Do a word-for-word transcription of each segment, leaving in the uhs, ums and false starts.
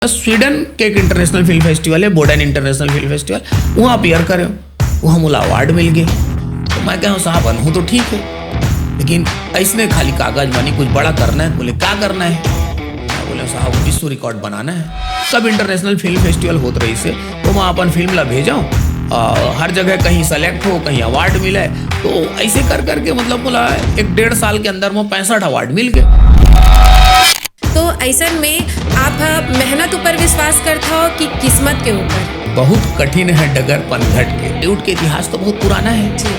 Sweden के एक international film festival है, बोडन इंटरनेशनल फिल्म फेस्टिवल, वहाँ अपियर करे, वहाँ मोला अवार्ड मिल गए। तो मैं कहा, "साहब, बनहूँ तो ठीक है, लेकिन ऐसने खाली कागज बनी, कुछ बड़ा करना है।" बोले, "क्या करना है?" मैं बोले, "साहब, विश्व रिकॉर्ड बनाना है।" सब इंटरनेशनल फिल्म फेस्टिवल होत रहिसे, तो मैं अपन फिल्म ला भेजो, और हर जगह कहीं सेलेक्ट हो, कहीं अवार्ड मिले। तो ऐसे कर करके, मतलब, बोला, एक डेढ़ साल के अंदर में पैंसठ अवार्ड मिल गए। तो ऐसन में आप ह मेहनत ऊपर विश्वास करत हो कि किस्मत के ऊपर? बहुत कठिन है डगर पनघट के। बॉलीवुड के इतिहास तो बहुत पुराना है, जी।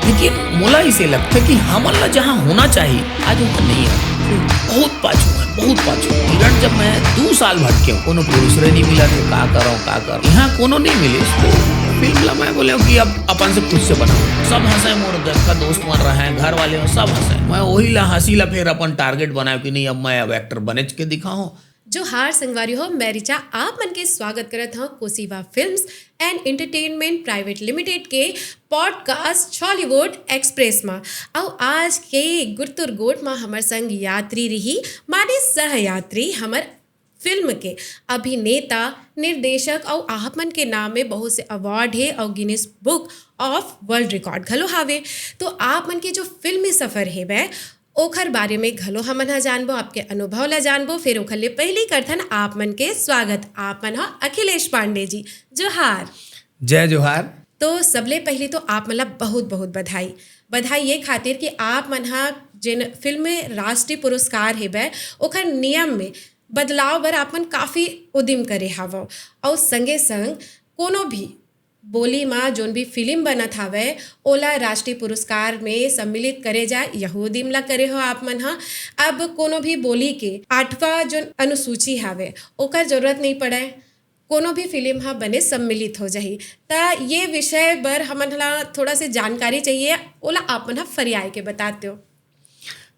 लेकिन मोला इसे लगता है कि हमन ला जहाँ होना चाहिए, आज वहाँ नहीं है। बहुत पाछू है, बहुत पाछू। किरण, जब मैं दो साल भटके हूँ, कोनो प्रोड्यूसर नहीं मिला थे, का करो, का करो, यहाँ कोनो नहीं मिले। तो फिल्म ला मैं बोले कि अब अपन से खुद से बनाओ। सब हंसे, मोर घर का दोस्त मन रहे हैं, घर वाले हो, सब हंसे। मैं वही ला हंसी ला फिर अपन टारगेट बनाया कि नहीं, अब मैं अब एक्टर बने के दिखाऊँ। जोहार संगवारी हो, मैं रिचा आप मन के स्वागत करत हूँ Kosiva films and entertainment private limited के पॉडकास्ट छॉलीवुड एक्सप्रेस में। अउ आज के गुरतुर गोठ में हमर संग यात्री रही, माने सह यात्री, हमर फिल्म के अभिनेता, निर्देशक अउ आप मन के नाम में बहुत से अवार्ड हे अउ Guinness book of world record घलो हावे। तो आप मन के जो फिल्मी सफर हेवय, ओखर बारे में घलो हमन ह जानबो, आपके अनुभव ला जानबो। फिर ओखर ले पहिली करथन आप मन के स्वागत। आप मन ह अखिलेश पांडे जी, जोहार। जय जोहार। तो सबले पहिली तो आप मन ला बहुत बहुत बधाई। बधाई ये खातिर कि आप मन ह जेन फिल्म में राष्ट्रीय पुरस्कार हेबे, ओखर नियम में बदलाव बर आप मन काफी उदिम करे हावव, अउ संगे संग कोनो भी बोली मा जोन भी फिल्म बनत हावय, ओला राष्ट्रीय पुरस्कार में सम्मिलित करे जाए, यहू उदिम ला करे हो आप मन ह। अब कोनो भी बोली के आठवां जोन अनुसूची हावय, ओकर जरूरत नहीं पड़े, कोनो भी फिल्म ह बने सम्मिलित हो जाही। त ये विषय बर हमन ला थोड़ा से जानकारी चाहिए, ओला आप मन ह फरियाए के बतात देव।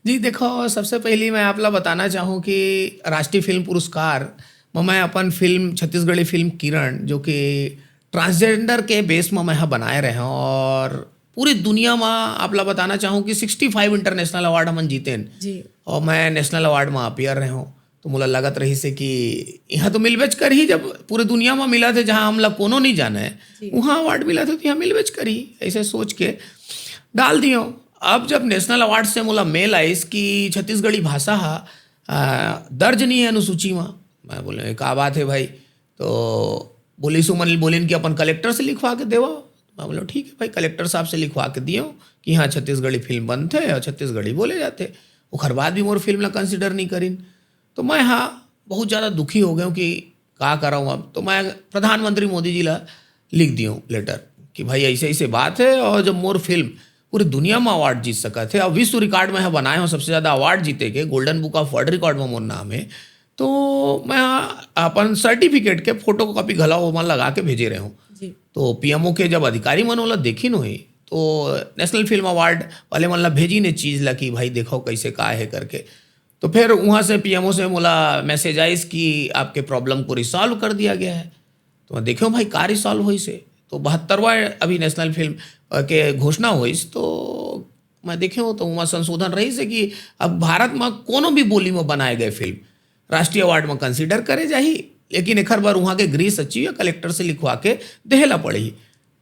जी, देखो, सबसे पहली मैं आप ला बताना चाहूँ कि राष्ट्रीय फिल्म पुरस्कार में मैं अपन फिल्म, छत्तीसगढ़ी फिल्म किरण, जो कि ट्रांसजेंडर के बेस में मैं ह बनाए रहे हूँ, और पूरी दुनिया में आप ला बताना चाहूँ कि सिक्सटी फाइव इंटरनेशनल अवार्ड हमन जीतेन, जी। और मैं नेशनल अवार्ड में अपियर रहे हूँ। तो मोला लगत रहिसे कि यहाँ तो मिलबेच करही, जब पूरे दुनिया में मिला थे, जहाँ हमला कोनो नहीं जाने, जी। वहाँ अवार्ड मिला थे, तो यहाँ मिलबेच करही, ऐसे सोच के डाल दियो। अब जब नेशनल अवार्ड से मोला मेल आइस कि छत्तीसगढ़ी भाषा हा, आ, दर्ज नहीं है अनुसूची में, मैं बोले, "ये का बात है भाई?" तो बोली, सुमन बोलिन कि अपन कलेक्टर से लिखवा के देवा। मैं बोला, "ठीक है भाई, कलेक्टर साहब से लिखवा के दियो कि हाँ, छत्तीसगढ़ी फिल्म बनथे और छत्तीसगढ़ी बोले जाथे।" ओखर बाद भी मोर फिल्म ला कंसिडर नहीं करिन। तो मैं, हाँ, बहुत ज़्यादा दुखी हो गया हूँ कि का करा हूँ अब। तो मैं प्रधानमंत्री मोदी जी ला लिख दियो लेटर कि भाई, ऐसे ऐसे बात है, और जब मोर फिल्म पूरी दुनिया में अवार्ड जीत सकत है और विश्व रिकॉर्ड में है बनाए हो सबसे ज़्यादा अवार्ड जीते के, golden book of world record में मोर नाम है, तो मैं अपन सर्टिफिकेट के फोटो कॉपी घला ओमा लगा के भेजे रहे हूँ। जी। तो पीएमओ के जब अधिकारी मन ओला देखिन होही, तो नेशनल फिल्म अवार्ड वाले मन ला भेजिन ए चीज़ ला कि भाई, देखो कैसे का है करके। तो फिर वहाँ से पीएमओ से मोला मैसेज आइस कि आपके प्रॉब्लम को रिसॉल्व कर दिया गया है। तो मैं देखे हूँ भाई, का रिसॉल्व होइस हे? तो बहत्तरवां अभी नेशनल फिल्म, अ, के घोषणा होइस, तो मैं देखे हूँ तो वहाँ संशोधन रहिस हे कि अब भारत में कोनो भी बोली में बनाए गए फिल्म राष्ट्रीय अवार्ड में कंसिडर करे जाही, लेकिन एखर बर वहाँ के गृह सचिव या कलेक्टर से लिखवा के देहे ला पड़ही।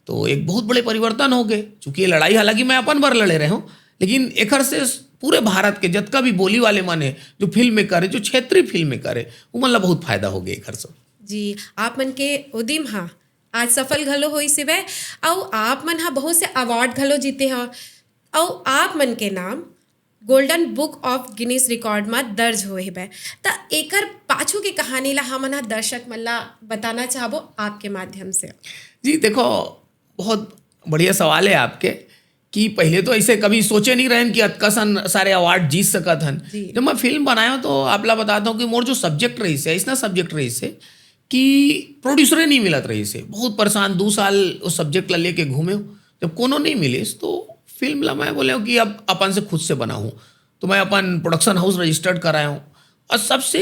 तो एक बहुत बड़े परिवर्तन हो गए। चूंकि ये लड़ाई हालांकि मैं अपन बर लड़े रहे हूँ, लेकिन एखर से पूरे भारत के जतका भी बोली वाले मन हे, जो फिल्म मेकर हे, जो क्षेत्रीय फिल्म मेकर हे, उमन ला बहुत फायदा हो गए एखर से। जी, आप मन के उदिम हा आज सफल घलो होइस हेवय, अउ आप मन हा बहुत से अवार्ड घलो जीते हव, अउ आप मन के नाम golden book of Guinness record म दर्ज होए हेवय। त एकर पाछू के कहानी ला हमन हा दर्शक मन ला बताना चाहबो आपके माध्यम से। जी, देखो, बहुत बढ़िया सवाल है आपके कि पहले तो ऐसे कभी सोचे नहीं रहेन कि अतका सन सारे अवार्ड जीत सकत हन। जी। जब मैं फिल्म बनाया हूँ तो आप ला बताता हूँ कि मोर जो सब्जेक्ट रहिस हे, ऐसना सब्जेक्ट रहिस हे कि प्रोड्यूसरे नहीं मिलत रहिस हे। बहुत परेशान, दो साल उस सब्जेक्ट ला लेके घूमे हूँ, जब कोनो नहीं मिलिस तो फिल्म ला मैं बोले हूँ कि अब अपन से खुद से बनाऊँ। तो मैं अपन प्रोडक्शन हाउस रजिस्टर्ड कराया हूँ, और सबसे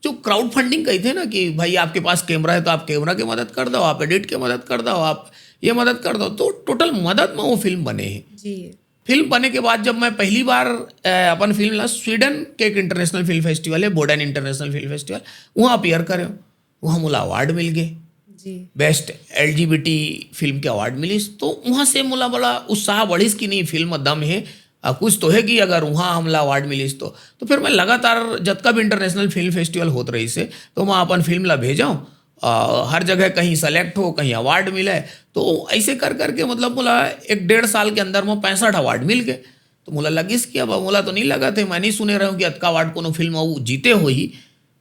जो क्राउड फंडिंग कहिथे ना कि भाई, आपके पास कैमरा है तो आप कैमरा के मदद कर दो, आप एडिट के मदद कर दो, आप ये मदद कर दो, तो टोटल मदद में वो फिल्म बने हे। जी। फिल्म बने के बाद जब मैं पहली बार, अ, अपन फिल्म ला स्वीडन के एक इंटरनेशनल फिल्म फेस्टिवल है, बोडन इंटरनेशनल फिल्म फेस्टिवल, वहाँ अपियर करे हूँ। वहाँ मोला अवार्ड मिल गे। जी। बेस्ट एलजीबीटी फिल्म के अवार्ड मिलिस, तो वहाँ से मोला बड़ा उत्साह बढ़िस कि नहीं, फिल्म में दम हे, आ, कुछ तो हे कि अगर वहाँ हमला अवार्ड मिलिस तो। तो फिर मैं लगातार जतका भी इंटरनेशनल फिल्म फेस्टिवल होत रहिस हे, तो मैं अपन फिल्म ला भेजौं, आ, हर जगह कहीं सेलेक्ट हो, कहीं अवार्ड मिले। तो ऐसे कर करके, मतलब, मोला एक डेढ़ साल के अंदर में पैंसठ अवार्ड मिल गए। तो मोला लगिस कि अब मोला तो नहीं लगत हे, मैं नहीं सुने रहेंव कि अतका अवार्ड कोनो फिल्म अउ जीते होही।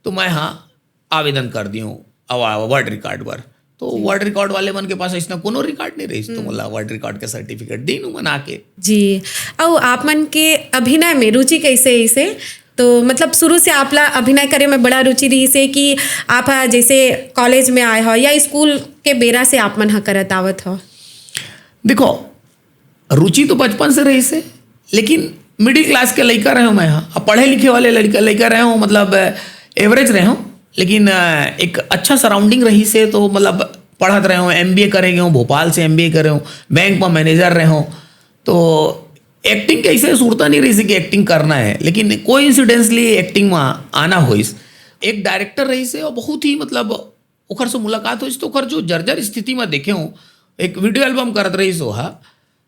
तो मैं, हाँ, आवेदन कर दियौं अवा-, वर्ल्ड रिकॉर्ड बर। तो वर्ल्ड रिकॉर्ड वाले मन के पास अइसना कोनो रिकॉर्ड नहीं रहिस, तो मोला वर्ल्ड रिकॉर्ड के सर्टिफिकेट दीन उमन आके। जी। अउ आप मन के अभिनय में रुचि कैसे अइसे? तो मतलब, शुरू से आप ला अभिनय करे में बड़ा रुचि रहिस हे कि आप ह जैसे कॉलेज में आए हो या स्कूल के बेरा से आप मन ह करत आवत हो? देखो, रुचि तो बचपन से रहिस हे, लेकिन मिडिल क्लास के लइका रहेंव मैं ह। अब पढ़े लिखे वाले लड़का, लइका रहेंव, मतलब, एवरेज रहेंव, लेकिन, अ, एक अच्छा सराउंडिंग रहिस हे, तो, मतलब, पढ़त रहेंव, एमबीए करे गेंव, भोपाल से एमबीए करेंव, बैंक में मैनेजर रहेंव। तो एक्टिंग के अइसे सुरता नहीं रहिस हे कि एक्टिंग करना हे, लेकिन कोइंसिडेंसली एक्टिंग में आना होइस। एक डायरेक्टर रहिस हे अउ बहुत ही, मतलब, ओखर से मुलाकात होइस, तो ओखर जो जर्जर स्थिति में देखेंव, एक वीडियो एल्बम करत रहिस ओहा,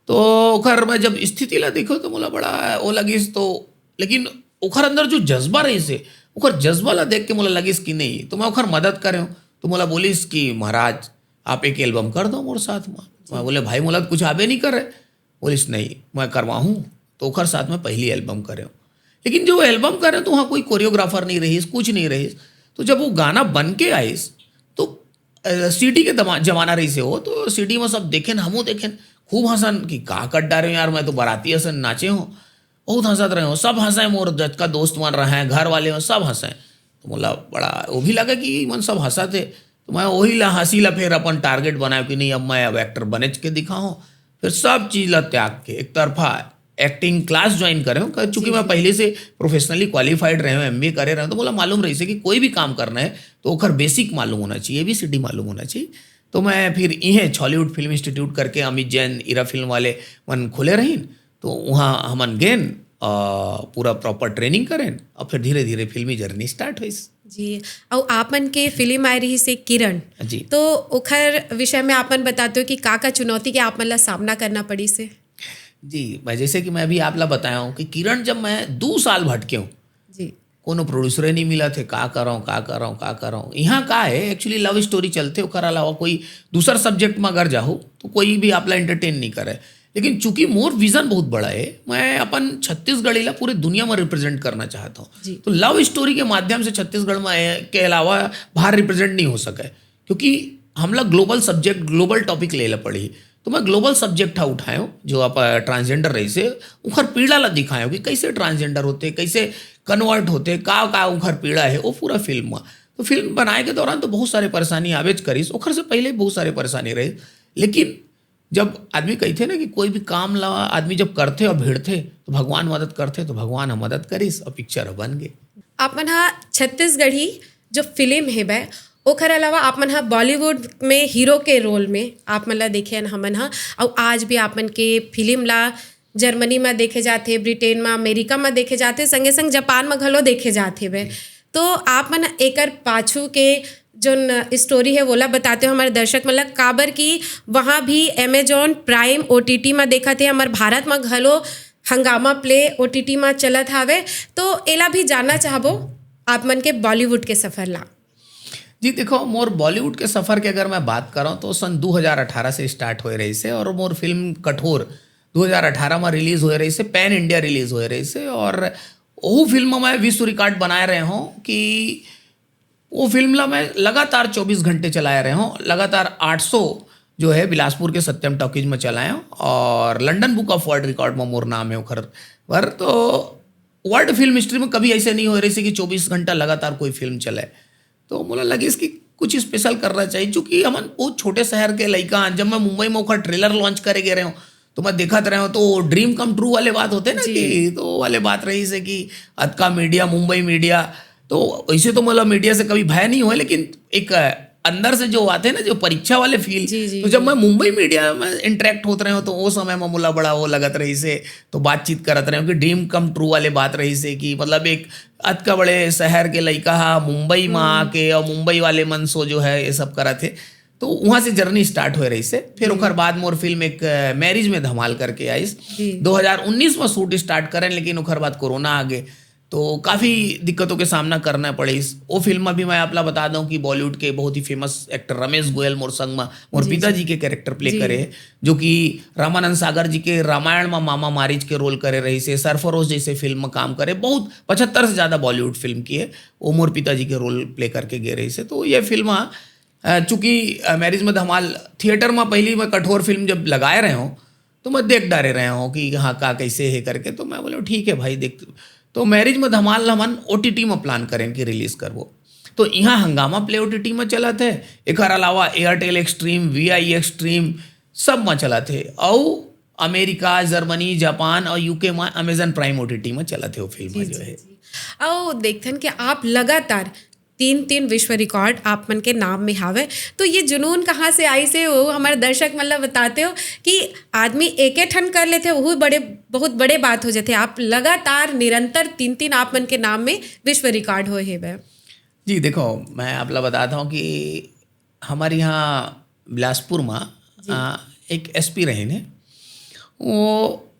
तो ओखर मैं जब स्थिति ला देखेंव, तो मोला बड़ा वो लगिस। तो लेकिन ओखर अंदर जो जज्बा रहिस हे, ओखर जज्बा ला देख के मोला लगिस कि नहीं, तो मैं ओखर मदद करेंव। तो मोला बोलिस कि महाराज, आप एक एल्बम कर दो मोर साथ में। मैं बोले, भाई, मोला तो कुछ आबे नहीं करे। बोलिस, नहीं, मैं करवाहूँ। तो ओखर साथ में पहली एल्बम करेंव, लेकिन जो एल्बम करेंव, तो वहाँ कोई कोरियोग्राफर नहीं रहिस, कुछ नहीं रहिस। तो जब वो गाना बन के आइस, तो सीडी के दमा-, जमाना रहिस हे वो, तो सीडी में सब देखेन, हमू देखेन, खूब हंसन कि का कर डारेंव यार, मैं तो बाराती असन नाचे हौं, बहुत हंसत रहेंव, सब हंसे, मोर जतका दोस्त मन रहे, घर वाले मन, सब हंसे। तो मोला बड़ा वो भी लगा कि मन सब हंसत हे, तो मैं वही ला, हंसी ला फिर अपन टारगेट बनाएंव कि नहीं, अब मैं अब एक्टर बनेच के दिखाहूँ। फिर सब चीज ला त्याग के एक तरफा एक्टिंग क्लास ज्वाइन करेंव, चूंकि मैं पहले से प्रोफेशनली क्वालिफाइड रहेंव, एमबीए करे रहेंव, तो मोला मालूम रहिस हे कि कोई भी काम करना हे, तो ओखर बेसिक मालूम होना चाहिए, एबीसीडी मालूम होना चाहिए। तो मैं फिर इहें हॉलीवुड फिल्म इंस्टीट्यूट करके अमित जैन, इरा फिल्म वाले मन खोले रहिन, तो वहाँ हमन गेन, अ, पूरा प्रॉपर ट्रेनिंग करेन अउ फिर धीरे-धीरे फिल्मी जर्नी स्टार्ट होइस। जी। अउ आप मन के फिल्म आए रहिस हे किरण। जी। तो ओखर विषय में आप मन बताते हो कि का-का चुनौती के आप मन ला सामना करना पड़िस हे? जी, मैं, जैसे कि मैं अभी आप ला बताया हूँ कि किरण, जब मैं दू साल भटके हूँ, जी। कोनो प्रोड्यूसरे नहीं मिलत हे, का करौं, का करौं, का करौं। यहाँ का हे, एक्चुअली लव स्टोरी चलथे, ओकर अलावा कोई दूसर सब्जेक्ट में अगर जाहू, तो कोई भी आप ला एंटरटेन नहीं करे। लेकिन चूंकि मोर विजन बहुत बड़ा हे, मैं अपन छत्तीसगढ़ी ला पूरे दुनिया में रिप्रेजेंट करना चाहत हौं। जी। तो लव स्टोरी के माध्यम से छत्तीसगढ़ में, के अलावा बाहर रिप्रेजेंट नहीं हो सके, क्योंकि हमला ग्लोबल सब्जेक्ट, ग्लोबल टॉपिक ले ला पड़ही। तो मैं ग्लोबल सब्जेक्ट हा उठाएंव, जो आप, अ, ट्रांसजेंडर रहिस हे, ओखर पीड़ा ला दिखाएंव कि कैसे ट्रांसजेंडर होथे, कैसे कन्वर्ट होथे, का, का ओखर पीड़ा हे, वो पूरा फिल्म में। तो फिल्म बनाए के दौरान तो बहुत सारे परेशानी आबेच करिस, ओखर से पहले बहुत सारे परेशानी रहिस, लेकिन जब आदमी कहिथे ना कि कोई भी काम ला आदमी जब करथे अउ भिड़थे, तो भगवान मदद करथे, तो भगवान ह मदद करिस अउ पिक्चर ह बन गे। आप मन ह छत्तीसगढ़ी जो फिल्म हेबे, ओखर अलावा आप मन ह बॉलीवुड में हीरो के रोल में आप मन ला देखे हन हमन ह, अउ आज भी आप मन के फिल्म ला जर्मनी म देखे जाथे, ब्रिटेन म, अमेरिका म देखे जाथे, संगे संग जापान म घलो देखे जात हेबे। तो आप मन एकर पाछू के जोन स्टोरी हे, वोला बताते हो हमर दर्शक मन ला, काबर कि वहाँ भी Amazon Prime ओटीटी म देखत हे, हमर भारत म घलो हंगामा प्ले ओटीटी म चलत हावे। तो एला भी जानना चाहबो आप मन के बॉलीवुड के सफर ला। जी, देखो, मोर बॉलीवुड के सफर के अगर मैं बात करौं, तो सन दू हजार अठारह से स्टार्ट होए रहिस हे अउ मोर फिल्म कठोर दू हजार अठारह में रिलीज होए रहिस हे, पैन इंडिया रिलीज होए रहिस हे, अउ वो फिल्म में मैं विश्व रिकॉर्ड बनाए रहे हौं कि वो फिल्म ला मैं लगातार चौबीस घंटे चलाए रहे हौं, लगातार आठ सौ जो हे बिलासपुर के सत्यम टॉकीज में चलाए हौं अउ London book of world record में मोर नाम हे ओखर पर। तो वर्ल्ड फिल्म हिस्ट्री में कभी ऐसे नहीं होए रहिस हे कि चौबीस घंटा लगातार कोई फिल्म चले। तो मोला लगिस कि कुछ स्पेशल करना चाहिए, चूंकि हमन बहुत छोटे शहर के लइका हन। जब मैं मुंबई में ओखर ट्रेलर लॉन्च करे गे रहे हौं, तो मैं देखत रहे हौं, तो ड्रीम कम ट्रू वाले बात होथे ना, जी। कि तो वो वाले बात रहिस हे कि अतका मीडिया, मुंबई मीडिया। तो वैसे तो मोला मीडिया से कभी भय नहीं होए, लेकिन एक, अ, अंदर से जो आते हैं ना, जो परीक्षा वाले फील। जी, जी, तो जब मैं मुंबई मीडिया में इंटरेक्ट होत रहे हो, तो वो समय में मोला बड़ा वो लगत रहिसे, तो बातचीत करत रहे हो कि ड्रीम कम ट्रू वाले बात रहिसे कि मतलब एक अतका बड़े शहर के लइका हा मुंबई में आके और मुंबई वाले मन सो जो है ये सब करत हे। तो वहाँ से जर्नी स्टार्ट होए रहिसे। फिर ओकर बाद मोर फिल्म एक मैरिज में धमाल करके आइस। जी। दो हज़ार उन्नीस में शूट स्टार्ट करें, लेकिन ओकर बाद कोरोना आ गए, तो काफ़ी दिक्कतों के सामना करना पड़े। इस वो फिल्म में भी मैं आपला बता दूं कि बॉलीवुड के बहुत ही फेमस एक्टर रमेश गोयल मोर संग में मोर पिताजी के कैरेक्टर प्ले करे हे, जो कि रामानंद सागर जी के रामायण में मामा मारिच के रोल करे रहिसे, सरफरोश जैसे फिल्म में काम करे, बहुत पचहत्तर से ज़्यादा बॉलीवुड फिल्म की है, वो मोर पिताजी के रोल प्ले करके गए रहिसे। तो ये फिल्म, अ, चूंकि, अ, मैरिज में धमाल थिएटर में पहली मैं कठोर फिल्म जब लगाए रहे हूँ, तो मैं देख डारे रहे हूँ कि हाँ, का कैसे है करके। तो मैं बोले, "ठीक है भाई, देख।" तो मैरिज में धमाल हमन ओटीटी में प्लान करें कि रिलीज करबो। तो यहाँ हंगामा प्ले ओटीटी में चलत है, एकर अलावा एयरटेल एक्सट्रीम, वीआई एक्सट्रीम, सब में चलत है। अउ अमेरिका, जर्मनी, जापान और यूके में अमेजन प्राइम ओटीटी में चलत है वो फिल्म जो है। अउ देखथन कि आप लगातार तीन तीन विश्व रिकॉर्ड आप मन के नाम में हावे, तो ये जुनून कहाँ से आइसे, वो हमारे दर्शक मन ला बताते हो कि आदमी एके ठन कर लेथे, वही बड़े, बहुत बड़े बात हो जाथे। आप लगातार निरंतर तीन तीन आप मन के नाम में विश्व रिकॉर्ड होए हेवे। जी, देखो, मैं आपला बताता हूँ कि हमारे यहाँ बिलासपुर में, आ, एक एसपी रहे ने, वो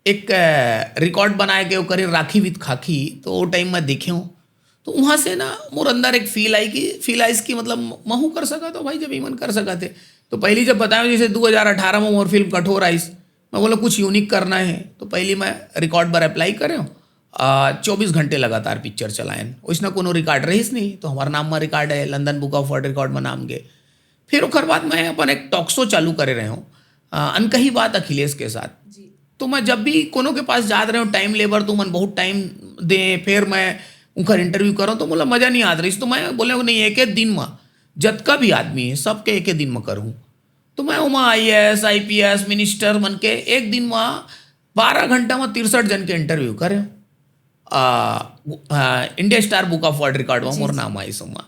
एक, अ, रिकॉर्ड बनाए के ओकर राखी विथ खाकी, तो वो टाइम में देखे हूँ। तो वहाँ से ना मोर अंदर एक फील आई कि, फील आइस कि मतलब महू कर सका तो भाई, जब इमन कर सका थे। तो पहली जब बताया, जैसे दो हज़ार अठारह में मोर फिल्म कठोर आइस, मैं बोला कुछ यूनिक करना है। तो पहली मैं रिकॉर्ड पर अप्लाई करे हूँ, आ, चौबीस घंटे लगातार पिक्चर चलाएन, वैसना कोनो रिकॉर्ड रहिस नहीं, तो हमारा नाम में रिकॉर्ड है, London book of world record में नाम गए। फिर ओकर बाद मैं अपन एक टॉक शो चालू करे रहे हूँ, आ, अनकही बात अखिलेश के साथ। तो मैं जब भी कोनो के पास जात रहे हूँ टाइम लेबर, तो मन बहुत टाइम दे, फिर मैं उनकर इंटरव्यू करूँ तो मोला मजा नहीं आत रहिस। तो मैं बोले, "नहीं, एक एक दिन में जतका भी आदमी है, सबके एक एक दिन में करूँ।" तो मैं ओमा आईएएस, आईपीएस, मिनिस्टर मन के एक दिन में बारह घंटा में तिरसठ जन के इंटरव्यू करे। आ, आ, India star book of world record में मोर नाम आइस ओमा।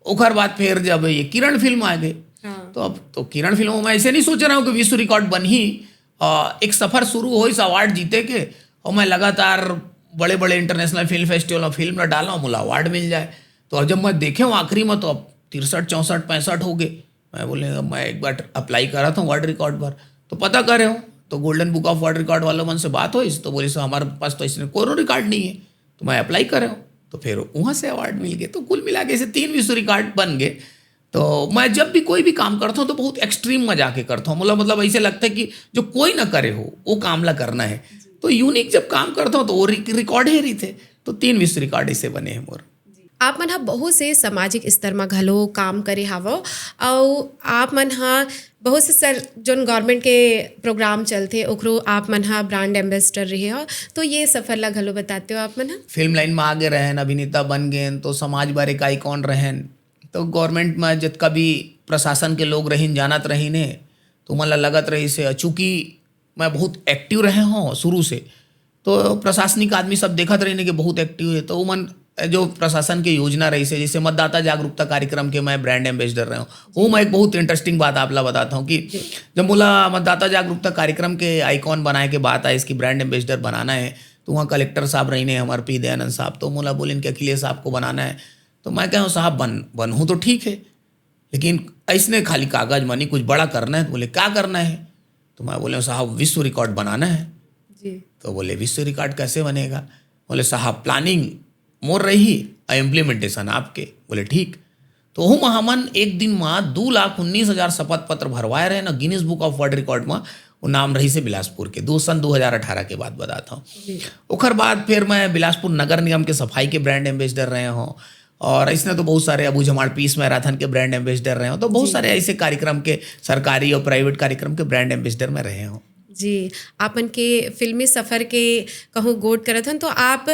ओकर बाद फिर जब ये किरण फिल्म आ गई, हाँ। तो अब तो किरण फिल्म में ऐसे नहीं सोच रहा हूँ कि विश्व रिकॉर्ड बनही। आ, एक सफर शुरू होइस अवार्ड जीते के, और मैं लगातार बड़े बड़े इंटरनेशनल फिल्म फेस्टिवल में फिल्म ला डाला हूँ, मोला अवार्ड मिल जाए। तो अब जब मैं देखे हूँ आखिरी में, तो अब तिरसठ, चौंसठ, पैंसठ हो गए। मैं बोले, "अब मैं एक बार अप्लाई करा था वर्ल्ड रिकॉर्ड पर।" तो पता करे हूँ, तो golden book of world record वालों मन से बात होइस, तो बोलिस, "हमारे पास तो इसने कोनो रिकॉर्ड नहीं है।" तो मैं अप्लाई करे हूँ, तो फिर वहाँ से अवार्ड मिल गए। तो कुल मिला के ऐसे तीन विश्व रिकॉर्ड बन गए। तो मैं जब भी कोई भी काम करता हूँ, तो बहुत एक्सट्रीम में जाके करता हूँ। मतलब, मतलब ऐसे लगता है कि जो कोई ना करे हो, वो काम ला करना है। तो यूनिक जब काम करता हूँ, तो वो रि-, रिकॉर्ड ही रहिथे। तो तीन विश्व रिकॉर्ड ऐसे बने हैं मोर। आप मन ह बहुत से सामाजिक स्तर म घलो काम करे हावव, अउ आप मन ह बहुत से सर, जोन गवर्नमेंट के प्रोग्राम चलथे, ओकरो आप मन ह ब्रांड एम्बेसडर रहे हो, तो ये सफर ला घलो बताते हो आप मन ह? फिल्म लाइन में आगे रहेन, अभिनेता बन गए, तो समाज बारे का आइकॉन रहेन। तो गवर्नमेंट में जितका भी प्रशासन के लोग रहिन, जानत रहिन हे, तो मन ला लगत रहिस हे। चूँकि मैं बहुत एक्टिव रहे हों शुरू से, तो प्रशासनिक आदमी सब देखत रहिन हे कि बहुत एक्टिव हे, तो उमन जो प्रशासन के योजना रहिस हे, जैसे मतदाता जागरूकता कार्यक्रम के मैं ब्रांड एम्बेसडर रहे हों, वो मैं एक बहुत इंटरेस्टिंग बात आप ला बताता हूँ कि जब मोला मतदाता जागरूकता कार्यक्रम के आइकॉन बनाए के बात आइस कि ब्रांड एम्बेसडर बनाना है, तो वहाँ कलेक्टर साहब रहिन हे, हमारे पी दयानंद साहब, तो मोला बोलिन कि अखिलेश, आपको बनाना है। तो मैं कहे हों, "साहब, बन बनहूँ तो ठीक है, लेकिन ऐसने खाली कागज में नहीं, कुछ बड़ा करना है।" तो बोले, "क्या करना है?" तो मैं बोले हों, "साहब, विश्व रिकॉर्ड बनाना है।" जी। तो बोले, "विश्व रिकॉर्ड कैसे बनेगा?" बोले, "साहब, प्लानिंग मोर रही, आ इम्प्लीमेंटेशन आपके।" बोले, "ठीक।" तो ओहू में हमन एक दिन में दू लाख उन्नीस हजार शपथ पत्र भरवाए रहेन ना, Guinness book of world record में वो नाम रहिस हे बिलासपुर के, दो, सन दो हज़ार अठारह के बात बताता हूँ। ओकर बाद फिर मैं बिलासपुर नगर निगम के सफाई के ब्रांड एम्बेसडर रहे हों, और इसने तो बहुत सारे, अबू झमाड़ पीस मैराथन के ब्रांड एम्बेसडर रहे हों, तो बहुत सारे ऐसे कार्यक्रम के, सरकारी और प्राइवेट कार्यक्रम के ब्रांड एम्बेसडर मैं रहे हों। जी, आप मन के फिल्मी सफर के कहूँ गोठ करत हन, तो आप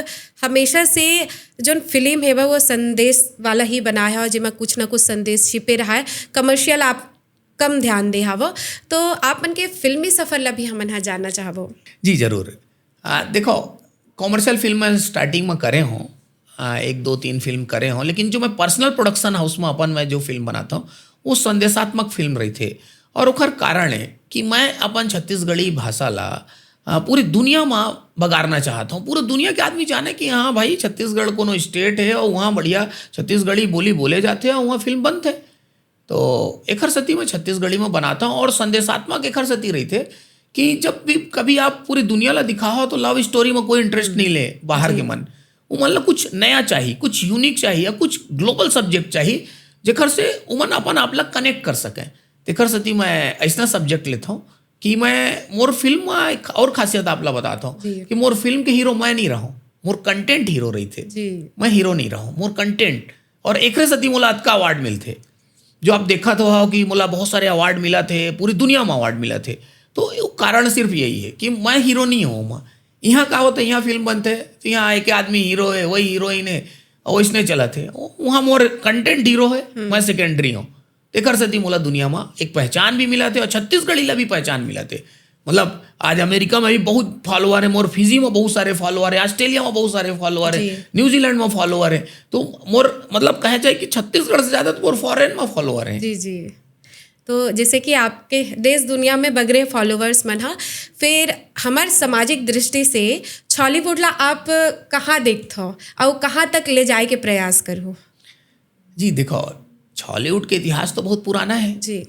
हमेशा से जोन फिल्म हेवय, वो संदेश वाला ही बनाए हव, जेमा कुछ ना कुछ संदेश छिपे रहाय। कमर्शियल आप कम ध्यान दे हव, तो आप मन के फिल्मी सफर ला भी हमन ह जानना चाहबो। जी, जरूर। आ, देखो, कमर्शियल फिल्म मैं स्टार्टिंग में करे हों, अ, एक दो तीन फिल्म करे हों, लेकिन जो मैं पर्सनल प्रोडक्शन हाउस में अपन मैं जो फिल्म बनाता हूँ, वो संदेशात्मक फिल्म रहिथे। और ओखर कारण है कि मैं अपन छत्तीसगढ़ी भाषा ला, अ, पूरी दुनिया में बगारना चाहत हूँ। पूरी दुनिया के आदमी जाने कि हाँ भाई, छत्तीसगढ़ कोनो स्टेट है और वहाँ बढ़िया छत्तीसगढ़ी बोली बोले जाते हैं और वहाँ फिल्म बनते हैं। तो एखर सेती मैं छत्तीसगढ़ी में बनाता हूँ और संदेशात्मक एखर सेती रहिथे कि जब भी कभी आप पूरी दुनिया ला दिखाओ तो लव स्टोरी में कोई इंटरेस्ट नहीं ले बाहर के मन। उमन ला कुछ नया चाहिए, कुछ यूनिक चाहिए या कुछ ग्लोबल सब्जेक्ट चाहिए, जेखर से उमन अपन आप ला कनेक्ट कर सकें। तेखर सेती मैं ऐसना सब्जेक्ट लेता हूँ कि मैं, मोर फिल्म में एक और खासियत आप ला बताता हूँ कि मोर फिल्म के हीरो मैं नहीं रहूँ, मोर कंटेंट हीरो रहिथे। मैं हीरो नहीं रहूँ, मोर कंटेंट। और एकरे सेती मोला अतका अवार्ड मिलथे। जो आप देखत हो कि मोला बहुत सारे अवार्ड मिलत हे, पूरी दुनिया में अवार्ड मिलत हे। तो वो कारण सिर्फ यही है कि मैं हीरो नहीं हूँ। मैं यहाँ का होता है, यहाँ फिल्म बनते हैं तो यहाँ एक आदमी हीरो है, वही हीरोइन है, और वैसने चलत है। वहाँ मोर कंटेंट हीरो है, मैं सेकेंडरी हूँ। तेकर सेती मोला दुनिया में एक पहचान भी मिलत हे और छत्तीसगढ़ी ला भी पहचान मिलत हे। मतलब, आज अमेरिका में भी बहुत फॉलोअर है, मोर फिजी में बहुत सारे फॉलोअर है, ऑस्ट्रेलिया में बहुत सारे फॉलोअर है, न्यूजीलैंड में फॉलोअर है। तो मोर, मतलब, कहे जाए कि छत्तीसगढ़ से ज्यादा तो मोर फॉरेन में फॉलोअर है। जी, जी। तो जैसे कि आपके देश दुनिया में बगरे फॉलोअर्स मन ह, फिर हमर सामाजिक दृष्टि से छॉलीवुड ला आप कहाँ देखथो अउ कहाँ तक ले जाए के प्रयास करहु? जी, देखो, छॉलीवुड के इतिहास तो बहुत पुराना है। जी।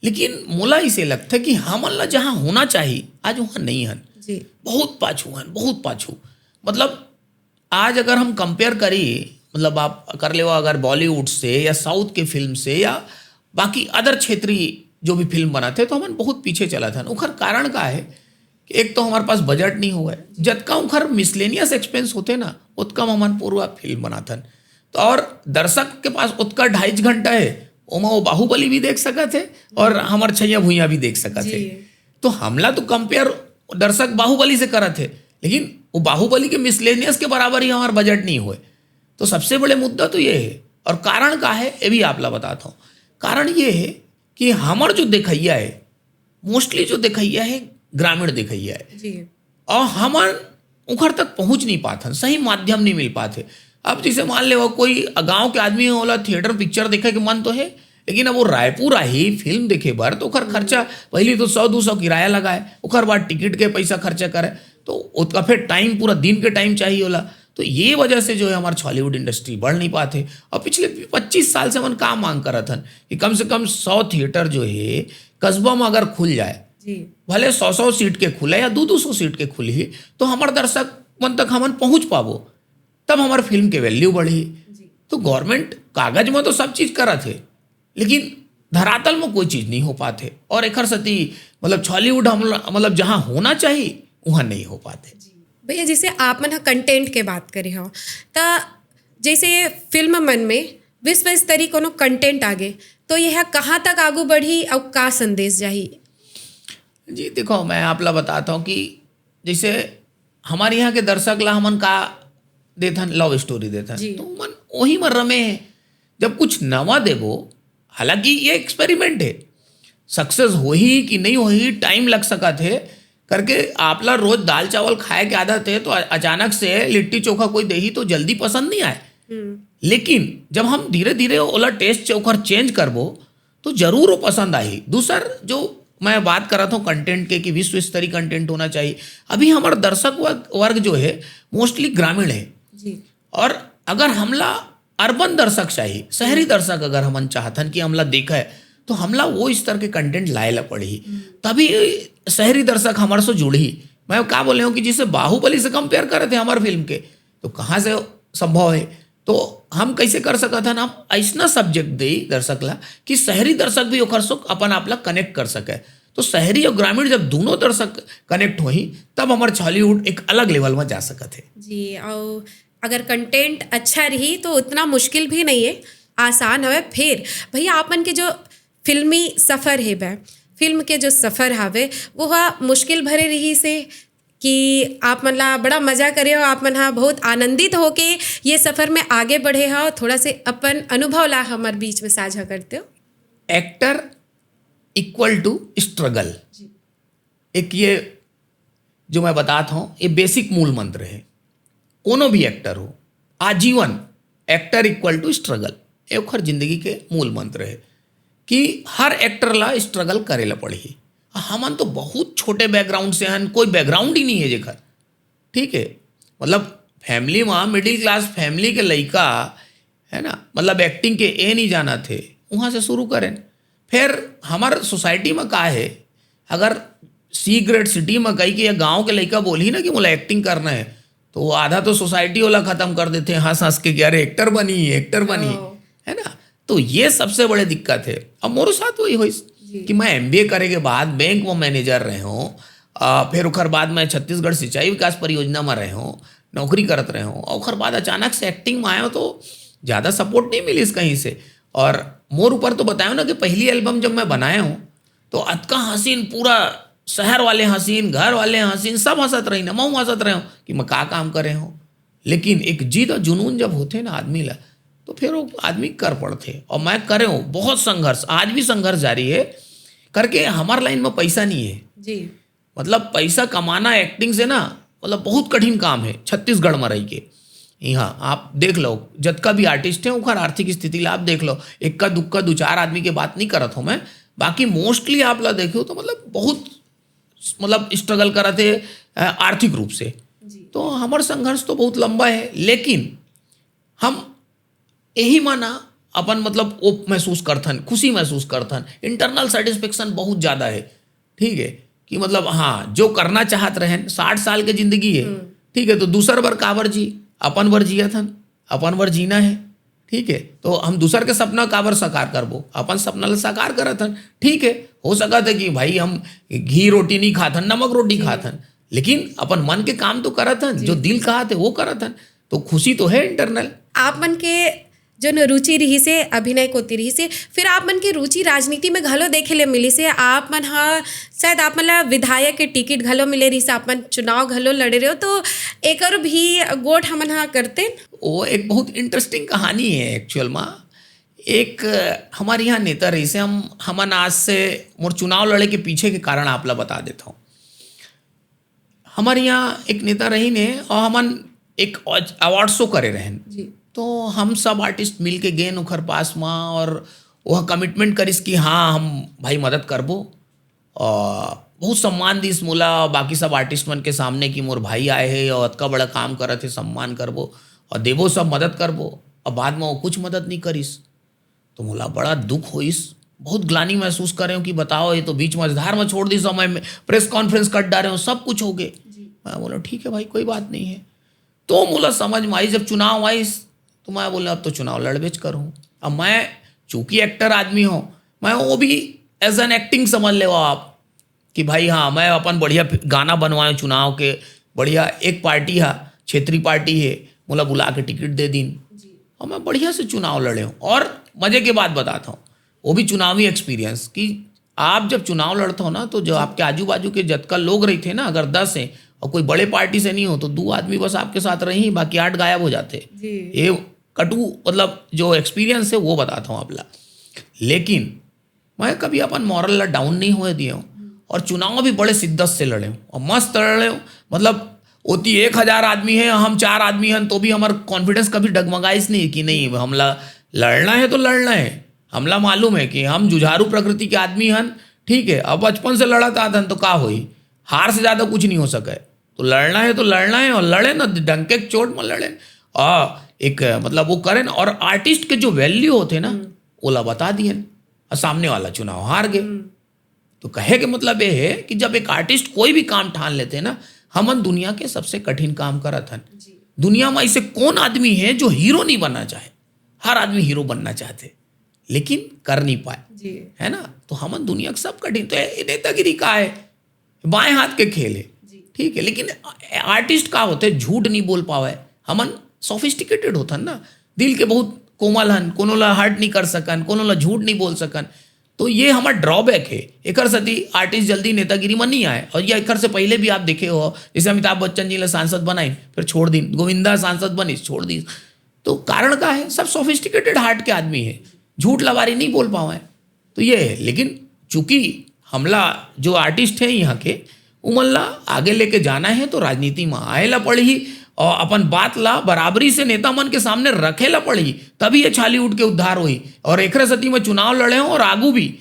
लेकिन मोला इसे लगता है कि हमन ला जहाँ होना चाहिए, आज वहाँ नहीं हन। जी। बहुत पाछू हन, बहुत पाछू। मतलब, आज अगर हम कंपेयर करी, मतलब, आप कर लेवा अगर बॉलीवुड से या साउथ के फिल्म से या बाकी अदर क्षेत्रीय जो भी फिल्म बनाते, तो हमन बहुत पीछे चलत हन। ओखर कारण का है कि एक तो हमारे पास बजट नहीं होवय, जतका ओखर मिसलेनियस एक्सपेंस होते ना, ओतका म हमन पूरा फिल्म बनाथन। तो और दर्शक के पास ओतका ढाई घंटा है, ओमा वो बाहुबली भी देख सकत है और हमर छैया भुइयां भी देख सकत है। जी। तो हमला तो कंपेयर दर्शक बाहुबली से करत है, लेकिन वो बाहुबली के मिसलेनियस के बराबर ही हमार बजट नहीं होय। तो सबसे बड़े मुद्दा तो ये है। और कारण का है, ये भी आप ला बताता हूँ। कारण ये है कि हमर जो देखैया है, मोस्टली जो देखैया है, ग्रामीण देखैया है। जी। और हमन उखर तक पहुँच नहीं पाथन, सही माध्यम नहीं मिल पाथे। अब जैसे मान लेवा, कोई गाँव के आदमी है, ओला थिएटर पिक्चर देखे के मन तो है, लेकिन अब वो रायपुर आही फिल्म देखे बर, तो ओकर खर्चा, पहली तो सौ दो सौ किराया लगाए, ओकर बाद टिकट के पैसा खर्चा करे, तो ओतका फिर टाइम, पूरा दिन के टाइम चाहिए ओला। तो ये वजह से जो है, हमार छॉलीवुड इंडस्ट्री बढ़ नहीं पाथे। और पिछले पच्चीस साल से हमन का मांग करत हन कि कम से कम सौ थिएटर जो है, कस्बा में अगर खुल जाए, जी। भले सौ सौ सीट के खुले या दो दो सौ सीट के खुलही, तो हमर दर्शक मन तक हमन पहुंच पाबो, तब हमर फिल्म के वैल्यू बढ़ही। जी। तो गवर्नमेंट कागज में तो सब चीज करत है, लेकिन धरातल में कोई चीज नहीं हो पाथे। और एकर सेती, मतलब, छॉलीवुड हम, मतलब, जहाँ होना चाहिए, वहाँ नहीं हो पाथे। जी। भैया, जैसे आप मन ह कंटेंट के बात करे हो, त जैसे ये फिल्म मन में विश्व स्तरीय कोनो कंटेंट आगे, तो यह कहाँ तक आगू बढ़ही अउ का संदेश जाही? जी, देखो, मैं आप ला बताता हूँ कि जैसे हमारे यहाँ के दर्शक ला हमन का देथन, लव स्टोरी देथन, जी। तो मन वही में रमे हैं। जब कुछ नवा देबो, हालांकि ये एक्सपेरिमेंट है, सक्सेस होही कि नहीं होही, टाइम लग सकत है, करके आप ला रोज दाल चावल खाए के आदत है, तो अ-, अचानक से लिट्टी चोखा कोई देही तो जल्दी पसंद नहीं आए। हम्म। लेकिन जब हम धीरे धीरे ओला टेस्ट से ओकर चेंज करबो, तो जरूर वो पसंद आही। दूसर, जो मैं बात करत हूँ कंटेंट के, कि विश्व स्तरीय कंटेंट होना चाहिए, अभी हमारा दर्शक वर्ग, वर्ग जो है, मोस्टली ग्रामीण है। जी। और अगर हमला अर्बन दर्शक चाहिए, शहरी दर्शक अगर हमन चाहथन कि हमला देखे, तो हमला वो स्तर के कंटेंट लाए ला पड़ही, हम्म। तभी शहरी दर्शक हमारे से जुड़ही। मैं का बोले हूँ कि जिसे बाहुबली से कंपेयर करे थे हमारे फिल्म के, तो कहाँ से संभव है? तो हम कैसे कर सकत हन? हम ऐसना सब्जेक्ट दे दर्शक ला कि शहरी दर्शक भी ओकर से अपन आप ला कनेक्ट कर सके। तो शहरी और ग्रामीण जब दोनों दर्शक कनेक्ट होही, तब हमार छॉलीवुड एक अलग लेवल में जा सकत है। जी, और अगर कंटेंट अच्छा रही, तो उतना मुश्किल भी नहीं है, आसान हवे। फिर भैया, आप मन के जो फिल्मी सफ़र हे बे, फिल्म के जो सफ़र हवे, वो हा मुश्किल भरे रही से कि आप मन ला बड़ा मजा करे हो, आप मन हा बहुत आनंदित होके ये सफ़र में आगे बढ़े हो? थोड़ा से अपन अनुभव ला हमर बीच में साझा करते हो। Actor equal to struggle। जी। एक ये जो मैं बतात हूँ, ये बेसिक मूल मंत्र है। कोनो भी एक्टर हो, आजीवन एक्टर इक्वल टू स्ट्रगल, ये ओखर जिंदगी के मूल मंत्र है कि हर एक्टर ला स्ट्रगल करे ला पड़ही। हमन तो बहुत छोटे बैकग्राउंड से हन, कोई बैकग्राउंड ही नहीं है जेकर, ठीक है, मतलब फैमिली में, मिडिल क्लास फैमिली के लइका है ना, मतलब एक्टिंग के ए नहीं जाना थे, वहाँ से शुरू करें। फिर हमार सोसाइटी में का है, अगर सी ग्रेड सिटी में कही कि ये गांव के लइका बोलही ना कि मोला एक्टिंग करना है, तो वो आधा तो सोसाइटी वाला खत्म कर देते हैं हंस हंस के कि अरे एक्टर बनी, एक्टर बनी, ओ। है ना। तो ये सबसे बड़े दिक्कत है। अब मोरो साथ वही होइस जी। कि मैं एमबीए करे के बाद बैंक में मैनेजर रहे हूँ, आ, फिर ओकर बाद मैं छत्तीसगढ़ सिंचाई विकास परियोजना में रहे हूँ, नौकरी करत रहे हूँ, और ओकर बाद अचानक से एक्टिंग में आए हूँ तो ज़्यादा सपोर्ट नहीं मिलिस कहीं से। और मोर ऊपर तो बताया ना कि पहली एल्बम जब मैं बनाया हूँ तो अतका हसीन, पूरा शहर वाले हसीन, घर वाले हसीन, सब हंसत रही ना, मैं हंसत रहे हूँ कि मैं का काम करे हूँ। लेकिन एक जिद और जुनून जब होते ना आदमी ला, तो फिर वो आदमी कर पड़ते। और मैं करे हूँ बहुत संघर्ष, आज भी संघर्ष जारी है, करके हमार लाइन में पैसा नहीं है। जी। मतलब पैसा कमाना एक्टिंग से ना, मतलब बहुत कठिन काम है छत्तीसगढ़ में रह के। यहाँ आप देख लो, जतका भी आर्टिस्ट है ओकर आर्थिक स्थिति ला आप देख लो, इक्का दुक्का दो चार आदमी के बात नहीं करत हूँ मैं, बाकी मोस्टली आप ला देखो तो मतलब बहुत, मतलब स्ट्रगल करत है अ, आर्थिक रूप से। जी। तो हमार संघर्ष तो बहुत लंबा है, लेकिन हम यही माना अपन मतलब वो महसूस करथन, खुशी महसूस करथन, इंटरनल सेटिस्फेक्शन बहुत ज़्यादा है, ठीक है, कि मतलब हाँ, जो करना चाहत रहन, साठ साल के जिंदगी है, ठीक है, तो दूसर बर काबर जी, अपन बर जियत हन, अपन बर जीना है, ठीक है, तो हम दूसर के सपना काबर साकार करबो, अपन सपना ला साकार करत हन, ठीक है। हो सकत है कि भाई हम घी रोटी नहीं खात हन, नमक रोटी खात हन, लेकिन अपन मन के काम तो करत हन, जो दिल कहत है वो करत हन, तो खुशी तो है इंटरनल। आप मन के जो न रुचि रहिसे अभिनय कोति रहिसे, फिर आप मन के रुचि राजनीति में घलो देखे ले मिलिसे। आप मन ह शायद आप मन ला विधायक के टिकट घलो मिले रहिसे, आप मन चुनाव घलो लड़े रहे हो, तो एकर भी गोठ हमन ह करते। वो एक बहुत इंटरेस्टिंग कहानी है एक्चुअल में। एक अ, हमारे यहाँ नेता रहिसे, हम हमन आज से मोर चुनाव लड़े के पीछे के कारण आप ला बता देता हूँ। हमारे यहाँ एक नेता रहिन हे और हमन एक अवार्ड शो करे रहन। जी। तो हम सब आर्टिस्ट मिल के गेन ओखर पास में और वह कमिटमेंट करिस कि हाँ, हम भाई मदद करबो। और बहुत सम्मान दिस मोला बाकी सब आर्टिस्ट मन के सामने कि मोर भाई आए हे और अतका बड़ा काम करत हे, सम्मान करबो और देबो, सब मदद करबो। और बाद में वो कुछ मदद नहीं करिस, तो मोला बड़ा दुख होइस, बहुत ग्लानि महसूस करे हूँ कि बताओ, ये तो बीच मझधार में छोड़ दिस, मैं प्रेस कॉन्फ्रेंस कर डारे हूँ, सब कुछ हो गए। मैं बोला ठीक है भाई, कोई बात नहीं है। तो मोला समझ में आई, जब चुनाव आइस तो मैं बोला अब तो चुनाव लड़बेच करूँ। अब मैं चूंकि एक्टर आदमी हूँ, मैं वो भी एज एन एक्टिंग समझ लेवा आप कि भाई हाँ, मैं अपन बढ़िया फि- गाना बनवाए चुनाव के, बढ़िया एक पार्टी हा, क्षेत्रीय पार्टी है, मोला बुला के टिकट दे दीन और मैं बढ़िया से चुनाव लड़े हूँ। और मजे के बात बताता हूँ, वो भी चुनावी एक्सपीरियंस कि आप जब चुनाव लड़ते हो ना, तो जो आपके आजू बाजू के जतका लोग रहिथे ना, अगर दस हैं और कोई बड़े पार्टी से नहीं हो तो दो आदमी बस आपके साथ रही, बाकी आठ गायब हो जाते। जी। ये कटु मतलब जो एक्सपीरियंस है वो बताता हूँ आप ला। लेकिन मैं कभी अपन मॉरल ला डाउन नहीं होए दिए हूँ और चुनाव भी बड़े शिद्दत से लड़े हूँ और मस्त लड़े हूँ। मतलब ओती एक हजार आदमी है, हम चार आदमी हैं, तो भी हमार कॉन्फिडेंस कभी डगमगाइस नहीं कि नहीं, हमला लड़ना है तो लड़ना है। हमला मालूम है कि हम जुझारू प्रकृति के आदमी हन, ठीक है। अब बचपन से लड़त आत हन तो का होई, हार से ज़्यादा कुछ नहीं हो सके। तो लड़ना है तो लड़ना है और लड़े ना, डंके के चोट में लड़े। आ, एक मतलब वो करें और आर्टिस्ट के जो वैल्यू होते ना, ओला बता दिए और सामने वाला चुनाव हार गए। तो कहे के मतलब ये है कि जब एक आर्टिस्ट कोई भी काम ठान लेते हैं ना, हमन दुनिया के सबसे कठिन काम करत हन। जी। दुनिया में ऐसे कौन आदमी है जो हीरो नहीं बनना चाहे? हर आदमी हीरो बनना चाहते, लेकिन कर नहीं पाए, जी। है ना? तो हमन दुनिया के सब कठिन, तो ये नेतागिरी का है, बाएं हाथ के खेल है, जी। ठीक है। लेकिन आर्टिस्ट का होते, झूठ नहीं बोल पावे। हमन सोफिस्टिकेटेड होथन ना, दिल के बहुत कोमल हन, कोनो ला हर्ट नहीं कर सकन, कोनो ला झूठ नहीं बोल सकन। तो ये हमार ड्रॉबैक है, एकर सेती आर्टिस्ट जल्दी नेतागिरी में नहीं आए। और ये एकर से पहले भी आप देखे हो, जैसे अमिताभ बच्चन जी ला सांसद बनाइन, फिर छोड़ दीन, गोविंदा सांसद बनिस, छोड़ दीस। तो कारण का है? सब सोफिस्टिकेटेड हार्ट के आदमी है, झूठ लबारी नहीं बोल पावे। तो ये है। लेकिन चूंकि हमला जो आर्टिस्ट है यहाँ के, उमन ला आगे लेके जाना है तो राजनीति में आए ला पड़ही। और अपन बात ला बराबरी से नेता मन के सामने रखे ला पड़ही, तभी ये छालीवुड के उद्धार होही। और एकरे सेती मैं चुनाव लड़े हूँ और आगू भी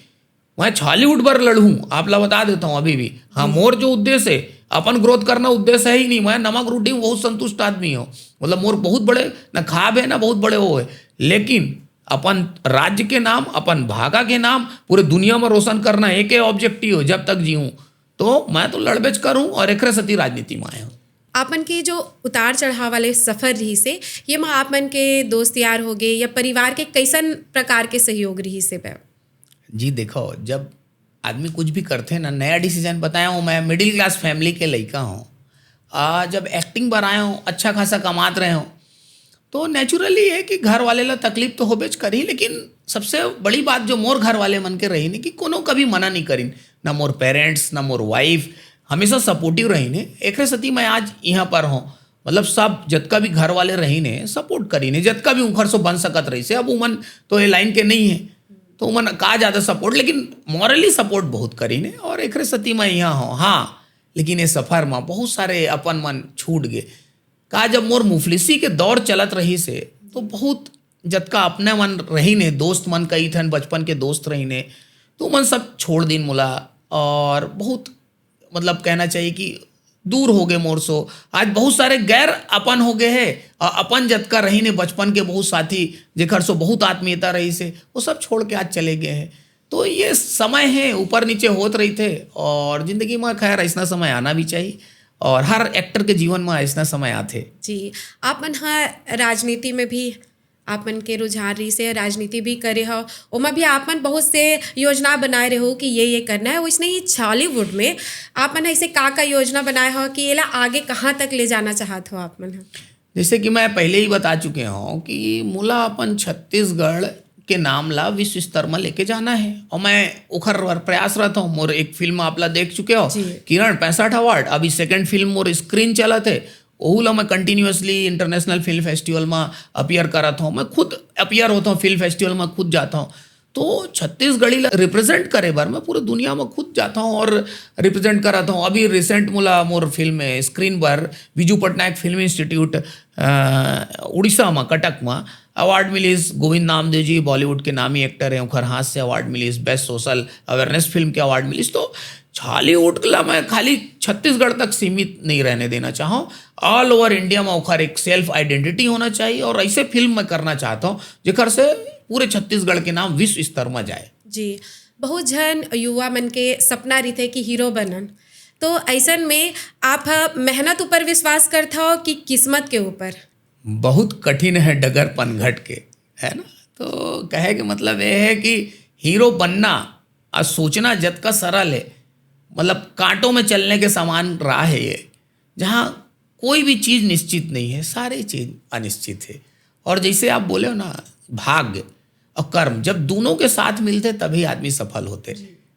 मैं छालीवुड बर लड़हूँ, आप ला बता देता हूँ अभी भी। हाँ, मोर जो उद्देश्य है, अपन ग्रोथ करना उद्देश्य है ही नहीं। मैं नमक रोटी में बहुत संतुष्ट आदमी हूँ, मतलब मोर बहुत बड़े ना खाब है ना बहुत बड़े वो है, लेकिन अपन राज्य के नाम, अपन भागा के नाम पूरे दुनिया में रोशन करना एक ऑब्जेक्टिव है। जब तक जीऊँ तो मैं तो लड़बेच करूँ और एकरे सेती राजनीति में आए हूँ। आपन के जो उतार चढ़ाव वाले सफर रहिसे, ये मा आप मन के दोस्त यार होगे या परिवार के कैसन प्रकार के सहयोग रहिसे बे? जी देखो, जब आदमी कुछ भी करथे ना, नया डिसीजन, बताया हूँ मैं मिडिल क्लास फैमिली के लइका हूँ, आ, जब एक्टिंग बर आए हूँ, अच्छा खासा कमात रहे हूँ, तो नेचुरली है कि घर वाले ला तकलीफ तो होबेच करही, लेकिन सबसे बड़ी बात जो मोर घर वाले मन के रही ने कि कोनो कभी मना नहीं करिन, ना मोर पेरेंट्स ना मोर वाइफ, हमेशा सपोर्टिव रही ने। एकरे सेती मैं आज यहाँ पर हूँ, मतलब सब जतका भी घर वाले रही ने सपोर्ट करी ने, जतका भी उखर से बन सकत रही से। अब उमन तो ये लाइन के नहीं है, तो उमन का ज़्यादा सपोर्ट, लेकिन मॉरली सपोर्ट बहुत करी ने। और एकरे सेती मैं यहाँ हूँ। हाँ, लेकिन ये सफ़र में बहुत सारे अपन मन छूट गए। का जब मोर मुफलिसी के दौर चलत रही से, तो बहुत जतका अपने मन रही ने, दोस्त मन कई ठन बचपन के दोस्त रही ने, तो मन सब छोड़ दिन मोला। और बहुत, मतलब कहना चाहिए कि दूर हो गए मोर सो। आज बहुत सारे गैर अपन हो गए हैं, और अपन जतका रही ने बचपन के बहुत साथी, जेकर सो बहुत आत्मीयता रही से, वो सब छोड़ के आज चले गए हैं। तो ये समय है, ऊपर नीचे होत रही थे, और जिंदगी में खैर ऐसा समय आना भी चाहिए, और हर एक्टर के जीवन में ऐसा समय आते। जी, आप मन हा राजनीति में भी आप मन के रुझान रहिसे, राजनीति भी करे हो, ओमा भी आप मन बहुत से योजना बनाए रहे हो कि ये ये करना है। वैसने ही छालीवुड में आप मन ऐसे का का योजना बनाए हो कि एला आगे कहाँ तक ले जाना चाहत हो आप मन ह? जैसे कि मैं पहले ही बता चुके हूँ कि मोला अपन छत्तीसगढ़ के नाम ला विश्व स्तर में लेके जाना है, और मैं उखर बर प्रयासरत हूँ। मोर एक फिल्म आप ला देख चुके हो, जी। किरण पैंसठ अवार्ड, अभी सेकंड फिल्म मोर स्क्रीन चलत है, ओहू ला मैं कंटिन्यूअसली इंटरनेशनल फिल्म फेस्टिवल में अपियर करत हूँ। मैं खुद अपियर होता हूँ फिल्म फेस्टिवल में, खुद जाता हूँ। तो छत्तीसगढ़ी ला रिप्रेजेंट करे बर मैं पूरे दुनिया में खुद जाता हूँ और रिप्रेजेंट कराता हूँ। अभी रिसेंट मोला मोर फिल्म में स्क्रीन पर विजू पटनायक फिल्म इंस्टीट्यूट, अ, उड़ीसा में, कटक में अवार्ड मिलिस। गोविंद नामदेव जी बॉलीवुड के नामी एक्टर हैं, ओखर हाथ से अवार्ड मिलिस, बेस्ट सोशल अवेयरनेस फिल्म के अवार्ड मिलिस। तो छालीवुड ला मैं खाली छत्तीसगढ़ तक सीमित नहीं रहने देना चाहूँ। ऑल ओवर इंडिया में ओखर एक सेल्फ आइडेंटिटी होना चाहिए, और ऐसे फिल्म मैं करना चाहता हूँ जेकर से पूरे छत्तीसगढ़ के नाम विश्व स्तर में जाए। जी, बहुत झन युवा मन के सपना रहिथे कि हीरो बनन, तो ऐसन में आप ह मेहनत ऊपर विश्वास करथव कि किस्मत के ऊपर? बहुत कठिन है डगर पनघट के, है ना? तो कहे के मतलब ये है कि हीरो बनना और सोचना जतका सरल है, मतलब कांटों में चलने के समान राह है ये, जहाँ कोई भी चीज़ निश्चित नहीं है, सारी चीज़ अनिश्चित है। और जैसे आप बोले हो ना, भाग्य और कर्म जब दोनों के साथ मिलते तभी आदमी सफल होते,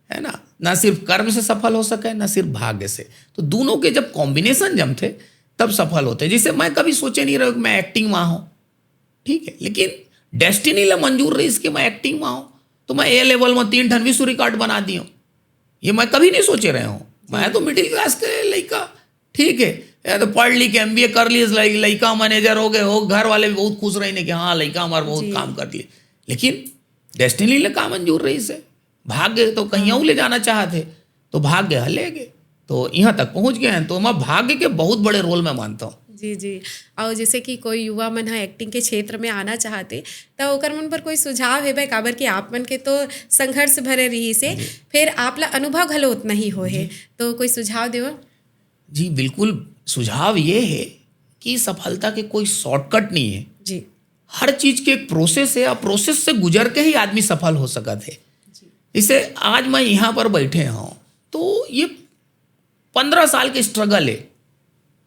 है ना? ना सिर्फ कर्म से सफल हो सके, ना सिर्फ भाग्य से। तो दोनों के जब कॉम्बिनेशन जमते तब सफल होते। जैसे मैं कभी सोचे नहीं रहे कि मैं एक्टिंग में हूँ, ठीक है, लेकिन डेस्टिनी ला मंजूर रही इसके मैं एक्टिंग में हूँ, तो मैं ए लेवल में तीन ठन विश्व रिकॉर्ड बना दियो। ये मैं कभी नहीं सोचे रहे हूँ। मैं तो मिडिल क्लास के लइका, ठीक है, या तो पढ़ लिख के एमबीए कर लिए, लइ-, लइका मैनेजर हो गए हो, घर वाले भी बहुत खुश रहे कि हाँ, लइका हमारा बहुत काम कर लिए, लेकिन डेस्टिनी ले का मंजूर रही से, भाग्य तो कहीं और ले जाना चाहते, तो भाग्य ह ले गए, तो यहाँ तक पहुँच गए हैं। तो मैं भाग्य के बहुत बड़े रोल में मानता हूँ। जी, जी। और जैसे कि कोई युवा मन ह एक्टिंग के क्षेत्र में आना चाहते, तो ओकर मन पर कोई सुझाव हेबे? काबर कि आप मन के तो संघर्ष भरे रही से, फिर आप ला अनुभव घलो उतना ही हो है, तो कोई सुझाव देवा? जी बिल्कुल, सुझाव ये है कि सफलता के कोई शॉर्टकट नहीं है। जी। हर चीज़ के एक प्रोसेस है, और प्रोसेस से गुजर के ही आदमी सफल हो सकत है। जैसे आज मैं यहाँ पर बैठे हूँ, तो ये पंद्रह साल के स्ट्रगल है,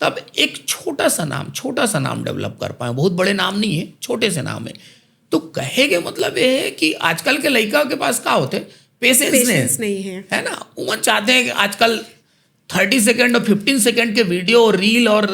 तब एक छोटा सा नाम, छोटा सा नाम डेवलप कर पाए। बहुत बड़े नाम नहीं है, छोटे से नाम है। तो कहे के मतलब ये है कि आजकल के लइका के पास का होते, पेशेंस नहीं, पेशेंस नहीं है। है ना? उमन चाहते हैं कि आजकल थर्टी सेकेंड और फिफ्टीन सेकेंड के वीडियो और रील और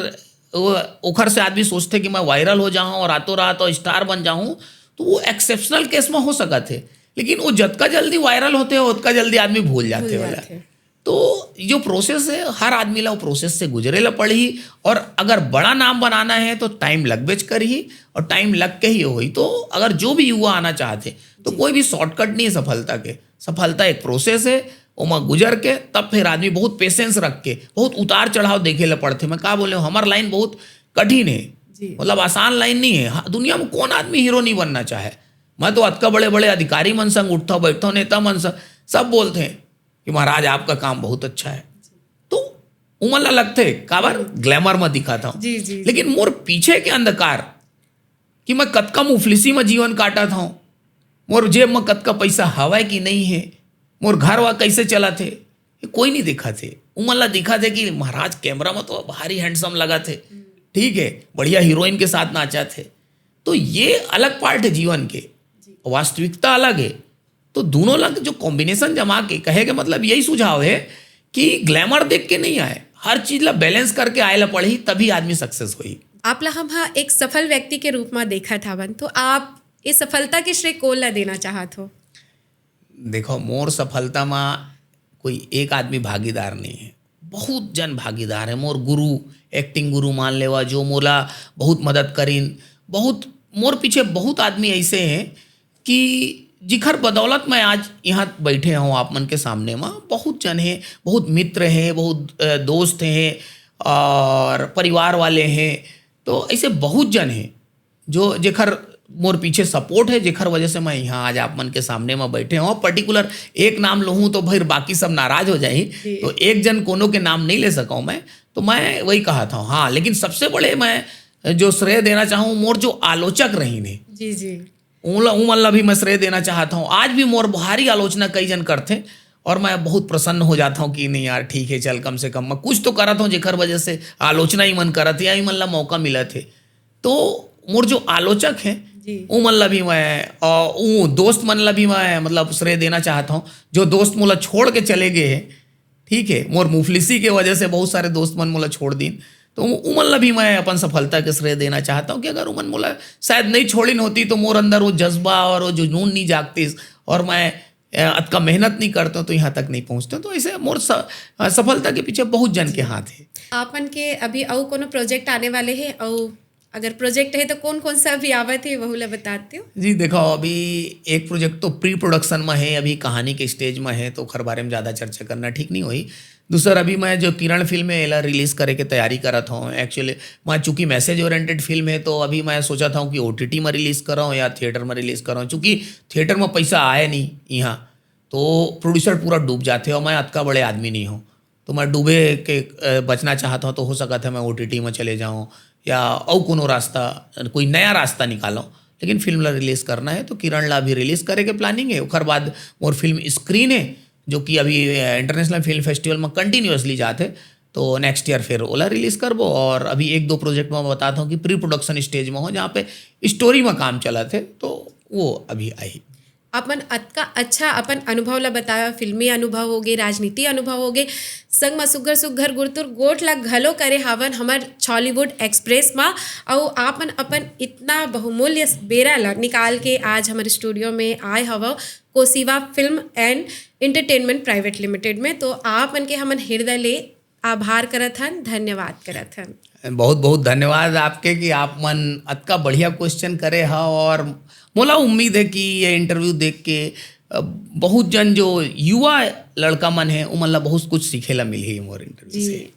वो, ओखर से आदमी सोचते कि मैं वायरल हो जाऊँ और रातों रात और स्टार बन जाऊँ, तो वो एक्सेप्शनल केस में हो सकत है, लेकिन वो जतका जल्दी वायरल होते हैं, उतका जल्दी आदमी भूल जाते भूल वाला। जाते हैं। तो जो प्रोसेस है, हर आदमी ला वो प्रोसेस से गुजरे ला पड़ही। और अगर बड़ा नाम बनाना है तो टाइम लगबेच करही, और टाइम लग के ही होही। तो अगर जो भी युवा आना चाहथे तो कोई भी शॉर्टकट नहीं है सफलता के। सफलता एक प्रोसेस है, ओमा गुजर के तब फिर आदमी बहुत पेशेंस रख के, बहुत उतार चढ़ाव देखे ला पड़थे। मैं का बोले, हमर लाइन बहुत कठिन है, जी। मतलब आसान लाइन नहीं है। हाँ, दुनिया में कौन आदमी हीरो नहीं बनना चाहे? मैं तो अतका बड़े बड़े अधिकारी मन संग उठता बैठता, नेता मन संग, सब बोलते हैं कि महाराज आपका काम बहुत अच्छा है। तो उमन ला लगथे काबर ग्लैमर में दिखाता हूँ, जी, जी, जी। लेकिन मोर पीछे के अंधकार कि मैं कतका मुफलिसी में जीवन काटत हूँ, मोर जेब में कतका पैसा हवय कि नहीं है, मोर घर वा कैसे चलत हे, ये कोई नहीं दिखत हे। उमन ला दिखत हे कि महाराज कैमरा में तो भारी हैंडसम लगत हे, ठीक है, बढ़िया हीरोइन के साथ नाचत हे। तो ये अलग पार्ट है जीवन के, वास्तविकता अलग है। तो दोनों ला जो कॉम्बिनेशन जमा के, कहे के मतलब यही सुझाव है कि ग्लैमर देख के नहीं आए, हर चीज ला बैलेंस करके आए ला पड़ही, तभी आदमी सक्सेस होही। आप ला हम हा एक सफल व्यक्ति के रूप में देखत हवन, तो आप ये सफलता के श्रेय कोन ला देना चाहत हो? देखो, मोर सफलता में कोई एक आदमी भागीदार नहीं है, बहुत जन भागीदार है। मोर गुरु, एक्टिंग गुरु मान लेवा, जो मोला बहुत मदद करिन, बहुत, मोर पीछे बहुत आदमी ऐसे हैं कि जिखर बदौलत मैं आज यहाँ बैठे हूँ आप मन के सामने में। बहुत जन हैं, बहुत मित्र हैं, बहुत अ, दोस्त हैं और परिवार वाले हैं, तो ऐसे बहुत जन हैं जो, जेखर मोर पीछे सपोर्ट है, जेखर वजह से मैं यहाँ आज आप मन के सामने में बैठे हूँ। पर्टिकुलर एक नाम लूँ तो फिर बाकी सब नाराज हो जाही, जी। तो एक जन कोनो के नाम नहीं ले सकूँ मैं। तो मैं वही कहा था, हाँ, लेकिन सबसे बड़े मैं जो श्रेय देना चाहूँ, मोर जो आलोचक रही ने, जी, जी। उमला उमन ला भी मैं श्रेय देना चाहता हूँ। आज भी मोर भारी आलोचना कई जन करथे और मैं बहुत प्रसन्न हो जाता हूँ कि नहीं यार, ठीक है, चल, कम से कम मैं कुछ तो करत हूँ, जेखर वजह से आलोचना ही मन करत है या ही मन ला मौका मिलत है। तो मोर जो आलोचक हैं, जी। उमन ला भी मैं, और उ दोस्त मन ला भी मैं, मतलब, श्रेय देना चाहता हूँ, जो दोस्त मोला छोड़ के चले गए हैं, ठीक है, मोर मुफलिसी के वजह से बहुत सारे दोस्त मन मोला छोड़ दीन, तो उ-, उमन ला भी मैं अपन सफलता के श्रेय देना चाहता हूँ कि अगर उमन मोला शायद नहीं छोड़िन होती तो मोर अंदर वो जज्बा और वो जुनून नहीं जागतीस और मैं अ, अतका मेहनत नहीं करता तो यहाँ तक नहीं पहुँचता। तो ऐसे मोर स-, अ, सफलता के पीछे बहुत जन के हाथ है। आपन के अभी अउ कोनो प्रोजेक्ट आने वाले है, अउ अगर प्रोजेक्ट है तो कौन कौन सा अभी आवत है, वहू ला बताते हो? जी, देखो, अभी एक प्रोजेक्ट तो प्री प्रोडक्शन में है, अभी कहानी के स्टेज में है, तो ओखर बारे में ज़्यादा चर्चा करना ठीक नहीं होही। दूसर, अभी मैं जो किरण फिल्म है, एला रिलीज करे के तैयारी करत हूँ। एक्चुअली मैं, चूँकि मैसेज ओरिएंटेड फिल्म है, तो अभी मैं सोचत हूँ कि ओटीटी में रिलीज कराऊँ या थिएटर में रिलीज कराऊँ, चूँकि थिएटर में पैसा आए नहीं यहाँ, तो प्रोड्यूसर पूरा डूब जाते और मैं अतका बड़े आदमी नहीं हूँ, तो मैं डूबे के अ, बचना चाहत हूँ। तो हो सकत है मैं ओटीटी में चले जाऊँ या अउ कोनो रास्ता, कोई नया रास्ता निकालूँ, लेकिन फिल्म ला रिलीज करना है। तो किरण ला अभी रिलीज करे के प्लानिंग है। ओकर बाद मोर फिल्म स्क्रीन है, जो कि अभी इंटरनेशनल फिल्म फेस्टिवल में कंटिन्यूअसली जात है, तो नेक्स्ट ईयर फिर ओला रिलीज करबो। और अभी एक दो प्रोजेक्ट में बतात हूँ कि प्री प्रोडक्शन स्टेज में हो, जहाँ पे स्टोरी में काम चलत है, तो वो अभी आई। अपन अतका अच्छा अपन अनुभव ला बताया, फिल्मी अनुभव होगे, राजनीति अनुभव होगे, संग म सुग्घर सुग्घर गुरतुर गोठ ला घलो करे हावन हमर छॉलीवुड एक्सप्रेस मा। अउ आपन अपन इतना बहुमूल्य बेरा ला निकाल के आज हमर स्टूडियो में आए हवव Kosiva film and entertainment private limited में। तो आप मन के हमन हृदय ले आभार करत हन, धन्यवाद करत हन। बहुत बहुत धन्यवाद आपके कि आप मन अतका बढ़िया क्वेश्चन करे हा, और मोला उम्मीद है कि ये इंटरव्यू देख के अ, बहुत जन जो युवा लड़का मन है, उमन ला बहुत कुछ सीखे ला मिलही मोर इंटरव्यू जी। से।